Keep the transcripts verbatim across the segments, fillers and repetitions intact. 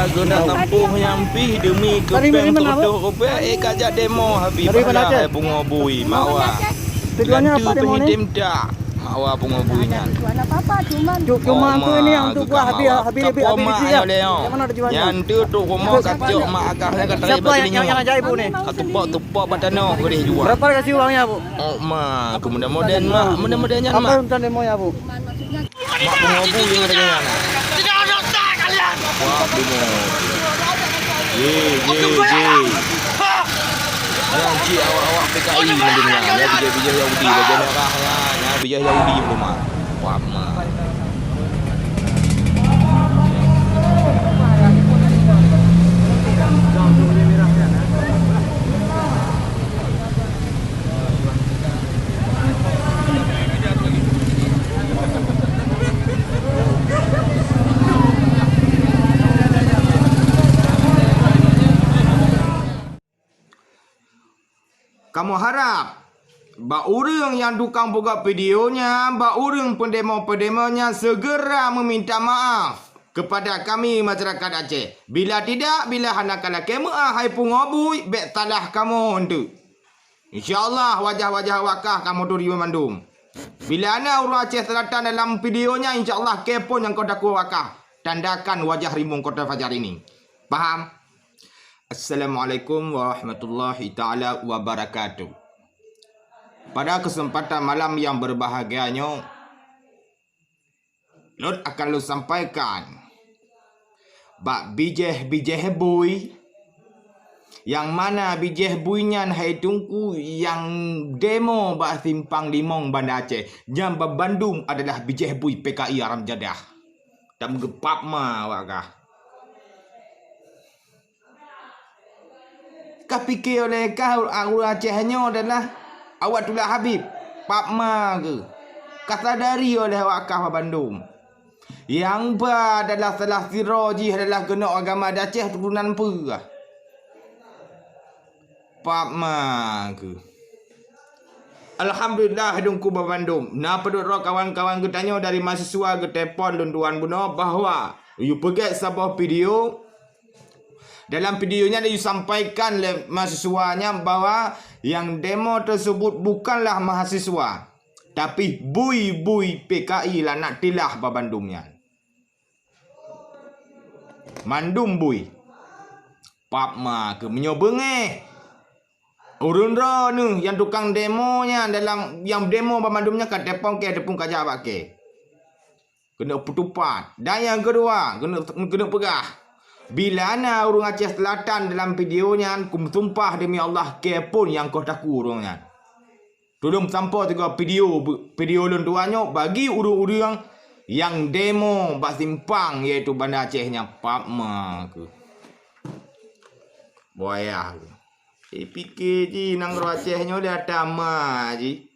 Guna tempuh nyang pih demi kepeng tutoh rupiah, eh, ka jak demo Habib. Dari mana, Aceh? Hai pungo bui, mawa. Tujuannya apa demo ni? Nyan teuh peuhidem dak, mawa pungo bui nyan. Tujuan apa-apa, cuman Cu-, cuma aku ini yang untuk buat Habib, Habib, Habib, Habib Rizieq, ya. Yang mana tujuannya? Nyan teuh tu rumoh kacok mak agah nyan ka tarik bak telinga. Siapa yang, yang, yang ajaib ni? Ka tupok-tupok bak tanoh boleh jua. Berapa dikasih uangnya, Bu? Oh, ma, aku mudah-mudahan, mak. Mudah-mudahan nyan, mak. Apa yang demo ya, Bu? Mak pungo bui nyang teuka nyan. Tidak ada otak kalian. Wah, bingung. Ye, ye, ye. Nyan cit awak-awak P K I mandum nyan. Ya, bijéh-bijéh Yahudi, bajèe merah nyan. Nyan bijéh Yahudi mandum nyan. Wah, ma. Kamoe harab bak ureuëng nyang tukang peugah video nyan, bak ureuëng peudemo-peudemo nyan, segera meminta maaf kepada kami masyarakat Aceh. Bila tidak, bila hana ka lakée meuah hai pungo bui, bék salah kamoe eunteuk. Insya Allah, wajah-wajah awak kah kamoe turi bandum. Bila na ureuëng Aceh Selatan dalam video nyan, insya Allah, kée phon nyang ka takue awak kah, tandakan wajah rimbong kota fajar ini. Paham? Assalamualaikum warahmatullahi taala wabarakatuh. Pada kesempatan malam yang berbahagia nyoe, lôn akan lôn sampaikan bak bijéh-bijéh bui, nyang mana bijéh bui nyan hai Teungku nyang demo bak Simpang Limong Banda Aceh, nyan banmandum adalah bijéh bui P K I haram jadah. Tameugeupap ma awak kah. Ka pike oleh kah ureuëng Aceh nyoe adalah awak tulak Habib? Pap ma keuh. Ka sadari oleh awak kah bandum. Nyang ba adalah salah sidroe jih adalah keuneuk agama di Aceh turunan peue? Pap ma keuh. Alhamdulillah, Teungku bandum. Na peuduek droe kawan-kawan geutanyoe dari mahasiswa geutelepon lôn tuan bunoe bahwa yue peugét saboh video. Dalam video nyan yue sampaikan lé mahasiswa nyan bahwa nyang demo teusebut bukanlah mahasiswa, tapi bui-bui P K I laknatillah bak bandum nyan. Mandum bui. Pap ma keuh meunyoe beungéh. Ureuëng droeneuh nyang tukang demo nyan dalam nyang demo banmandum nyan ka telepon kée, telepon ka jak bak kée. Keuneuk peutupat. Dan nyang keudua, keuneuk, keuneuk peugah, bila na ureuëng Aceh Selatan dalam video nyan, kumeusumpah demi Allah, kée phon nyang koh takue ureuëng nyan. Tulông sampoe sigoe video, video lôn dua nyoe bagi ureuëng-ureuëng nyang demo bak simpang, yaitu Banda Aceh nyan, pap ma keuh. Boh ayah keuh. Ipike jih nanggroe Aceh nyoe lé ata ma jih.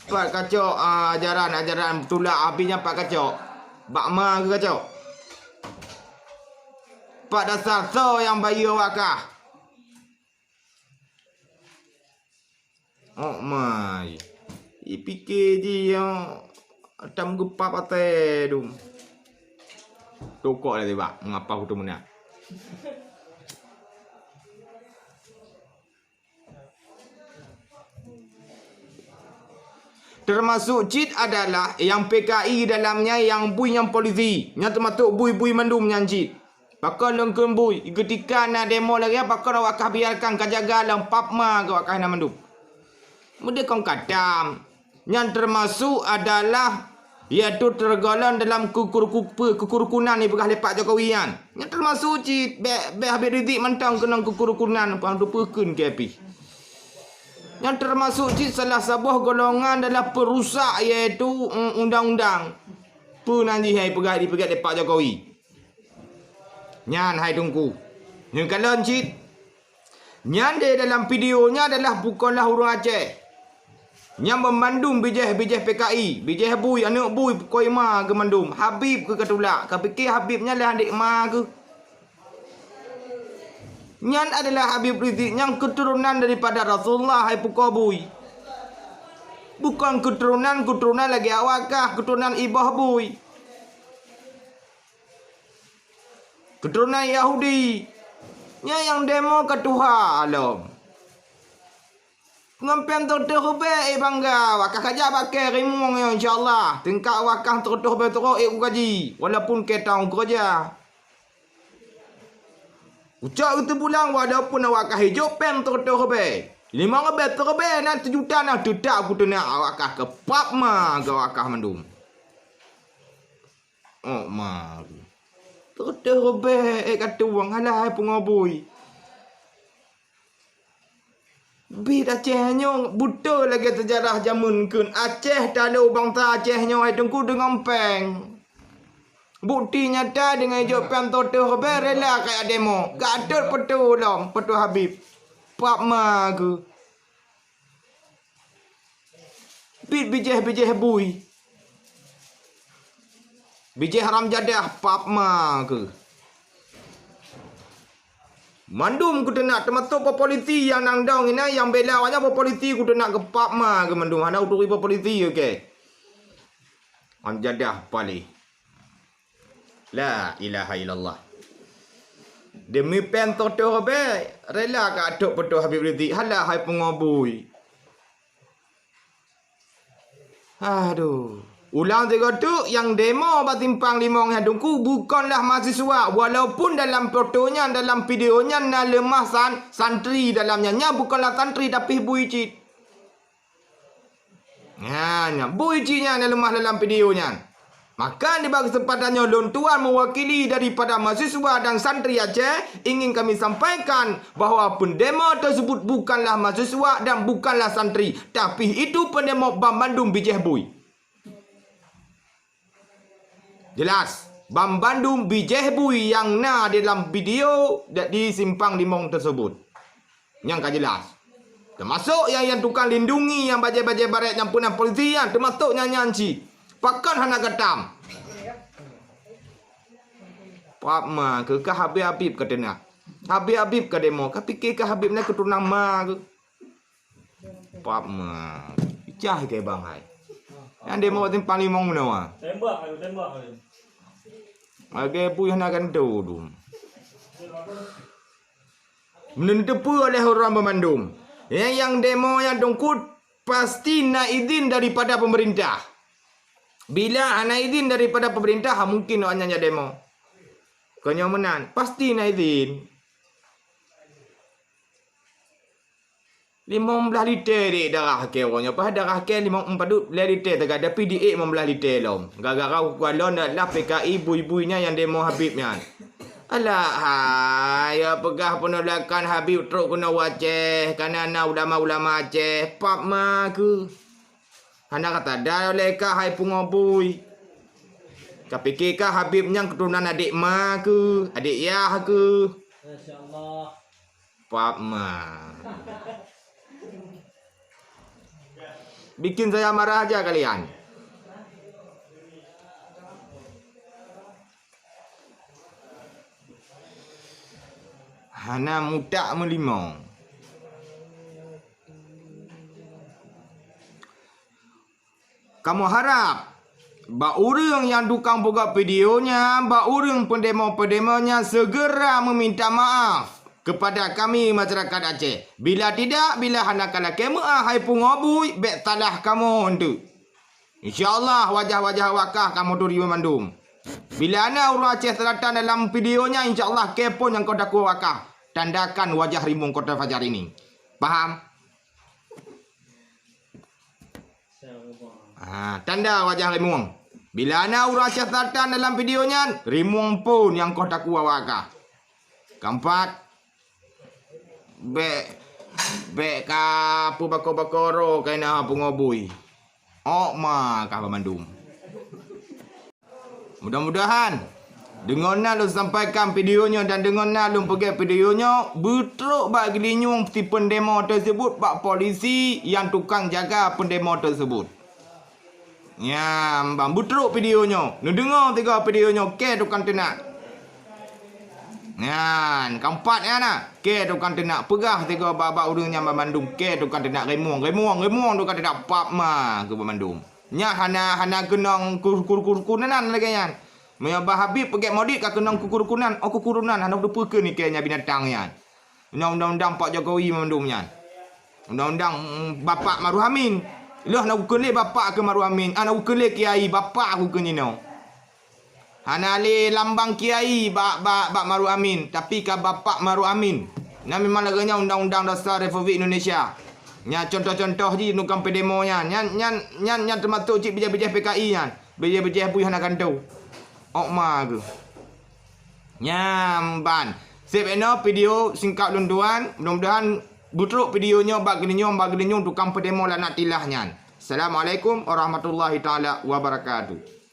Pat kacok, ah, ajaran-ajaran tulak Habib nyan pat kacok. Bak ma keuh kacok. Pat dasar soe nyang bayeue awak kah. Oh mai. Ipike jih nyang tameugeupap até dum. Tokok lé tibak, meungapa kuteumeunak. Teumasok cit adalah nyang P K I dalam nyan nyang bui nyang polisi. Nyan teumasok bui-bui mandum nyan cit. Pakon lôn kheun bui, keutika na demo lagée nyan pakon awak kah biarkan ka jaga lom pap ma keuh awak kah na mandum. Meudeh kon katam. Nyan teumasok adalah, yaitu teurgolong dalam keukuruku-, pe-, keukurukunan nyang peugah lé Pak Jokowi nyan. Nyan teumasok cit bék, bék Habib Rizieq mantong keunong keukurukunan, paham tu peue kheun keu pih. Nyan teumasok cit salah saboh golongan dalam peurusak, yaitu, mm, undang-undang. Peue nan jih hai peugah, dipeugah lé Pak Jokowi. Nyan hai Teungku. Nyan kalon cit. Nyan di dalam video nyan adalah bukanlah ureuëng Aceh. Nyan banmandum bijéh-bijéh P K I, bijéh bui, aneuëk bui, pukoi ma keuh mandum. Habib keuh ka tulak. Ka pike Habib nyan lé aneuk ma keuh. Nyan adalah Habib Rizieq nyang keuturonan daripada Rasulullah hai pukoi bui. Bukon keuturonan, keuturonan lagée awak kah, keuturonan iboh bui. Keuturonan Yahudi. Nyan nyang demo ka tuha lom. Ngon péng teuh ribèe, eh, bangga. Awak kah ka jak bak kèe rimueng nyoe, insya Allah. Tingkat awak kah teuh ribèe trôk, eh, u gaji. Walaupun kèe taun keureuja. Ucok geuteupulang, walaupun awak kah ijok péng teuh ribèe. Limong ribèe, teuh ribèe, na teujuta, na teutak kuteunak awak kah keu pap ma keu awak kah mandum. Oh, ma. Teuh ribèe, eh, ka tuwang, alah, hai pungo bui. Bit Aceh nyoe beutôi lagèe seujarah jameun kheun. Aceh talo bansa Aceh nyoe hai Teungku deungon péng. Bukti nyata deungon ijok péng teuh ribèe rela kajak demo. Ka tôt peutoe lom, peutoe Habib. Pap ma keuh. Bit bijéh-bijéh bui. Bijéh haram jadah, pap ma keuh. Mandum kuteunak, teumasok polisi nyang nang dong inan nyang bela awak nyan, polisi kuteunak keu pap ma keuh mandum. Hana uturi polisi, oke. Haram jadah paléh. La ilaha illallah. Demi péng teuh ribèe, rela kajak tôt peutoe Habib Rizik. Alah hai pungo bui. Aduh. Ulang sigoe teuk, nyang demo bak Simpang Limong nyan Teungku bukanlah mahasiswa, walaupun dalam foto nyan, dalam video nyan na leumah san-, santri dalam nyan. Nyan bukanlah santri, tapi bui cit. Nyan, nyan, bui cit nyan nyang leumah dalam video nyan. Maka, nibak keuseumpatan nyoe lôn tuan meuwakili daripada mahasiswa dan santri Aceh, ingin kami sampaikan bahwa pendemo tersebut bukanlah mahasiswa dan bukanlah santri, tapi itu pendemo banmandum bijéh bui. Jelas, banmandum bijéh bui nyang na di dalam video di Simpang Limong tersebut. Nyang ka jelas. Teumasok nyang, nyang tukang lindungi nyang bajèe-bajèe barèt nyang peunah polisi nyan, teumasok nyan, nyan cit. Pakon hana gatam? Pap ma keuh, ka Habib-Habib ka teunak. Habib-Habib ka demo, ka pike ka Habib nyan keuturonan ma keuh. Pap ma. Picah keu bang hai. Nyang demo bak Simpang Limong meunoe. Tembak, ayo, tembak, ayo. Lagèe bui hana ganto dum. Meuneuteupeue oleh ureueng banmandum. Nyang, nyang demo nyan Teungku pasti na idin daripada pemerintah. Bila hana idin daripada pemerintah, ha mungkin awak nyan jak demo. Kon nyoe meunan, pasti na idin. Limong blaih lite dek darah kèe uroe nyoe. Padahai darah kèe limong, padub lhèe lite sagai, tapi diék limong blaih lite lom. Gara-gara ukalon adalah P K I bui-bui nyan nyang demo Habib nyan. Alah hai, ya peugah penolakan Habib trok keunoe u Aceh, kana na ulama-ulama Aceh, pap ma keuh. Hana ka tada lé kah hai pungo bui. Kapike kah Habib nyan keuturonan adék ma keuh, adék yah keuh. Masya Allah. Pap ma. Bikin saya marah aja kalian. Hana mutak meulimong. Kamoe harap bak ureueng nyang tukang peugah video nyan, bak ureueng peudemo-peudemo nyan, segera meminta maaf kepada kami masyarakat Aceh. Bila tidak, bila hana ka lakèe meu'ah hai pungo bui, bèk salah kamoe eunteuk. Insya Allah, wajah-wajah awak kah kamoe turi banmandum. Bila na ureueng Aceh Selatan dalam video nyan, insya Allah kèe phôn nyang ka takue awak kah. Tandakan wajah rimueng Kota Fajar ini. Paham? Ha, tanda wajah rimueng. Bila na ureueng Aceh Selatan dalam video nyan, rimueng phôn nyang ka takue awak kah. Keempat, bèk, bèk ka peubako-bako droe keu na pungo bui. Ôk ma kah banmandum. Mudah-mudahan deungon na lôn sampaikan video nyoe dan deungon na lôn peugèt video nyoe beutrok bak geulinyueng si peundemo teusebut bak polisi nyang tukang jaga peundemo teusebut. Nyan ban beutrok video nyoe, neudeungoe tiga video nyoe, kèe tukang teunak. Nyan, keempat nyan na, kèe tukang teunak, peugah tiga bak-bak ureueng nyan banmandum, kèe tukang teunak, rimueng, rimueng, rimueng tukang teunak, pap ma keuh banmandum. Nyan hana, hana keunong kur-kur-kur-kur nan lagèe nyan. Meunyoe bah Habib peugét Maulid ka keunong keu keurukunan, oh keu keurukunan hana teupeue keu nike nyan binatang nyan. Undang-undang Pak Jokowi mandum nyan. Undang-undang, mm, Bapak Maruf Amin. Lheuh na ukeue lé bapak keu Maruf Amin, ana ukeue lé kiai bapak aku keu nino. Hana lé lambang kiai bak, bak, bak Maruf Amin, tapi ka Bapak Maruf Amin. Nyan memang lagée nyan Undang-Undang Dasar Republik Indonesia. Nyan contoh-contoh jih nukang pedemo nyan. Nyan, nyan, nyan, nyan teumasok cit bijéh-bijéh P K I nyan. Bijéh-bijéh bui hana kantô. Ok ma geuh. Nyan ban. Seb eno video singkat lôn tuan. Mudah-mudahan beutrok video nyoe bak geulinyueng, bak geulinyueng tukang pedemo laknat tilah nyan. Assalamualaikum warahmatullahi taala wabarakatuh.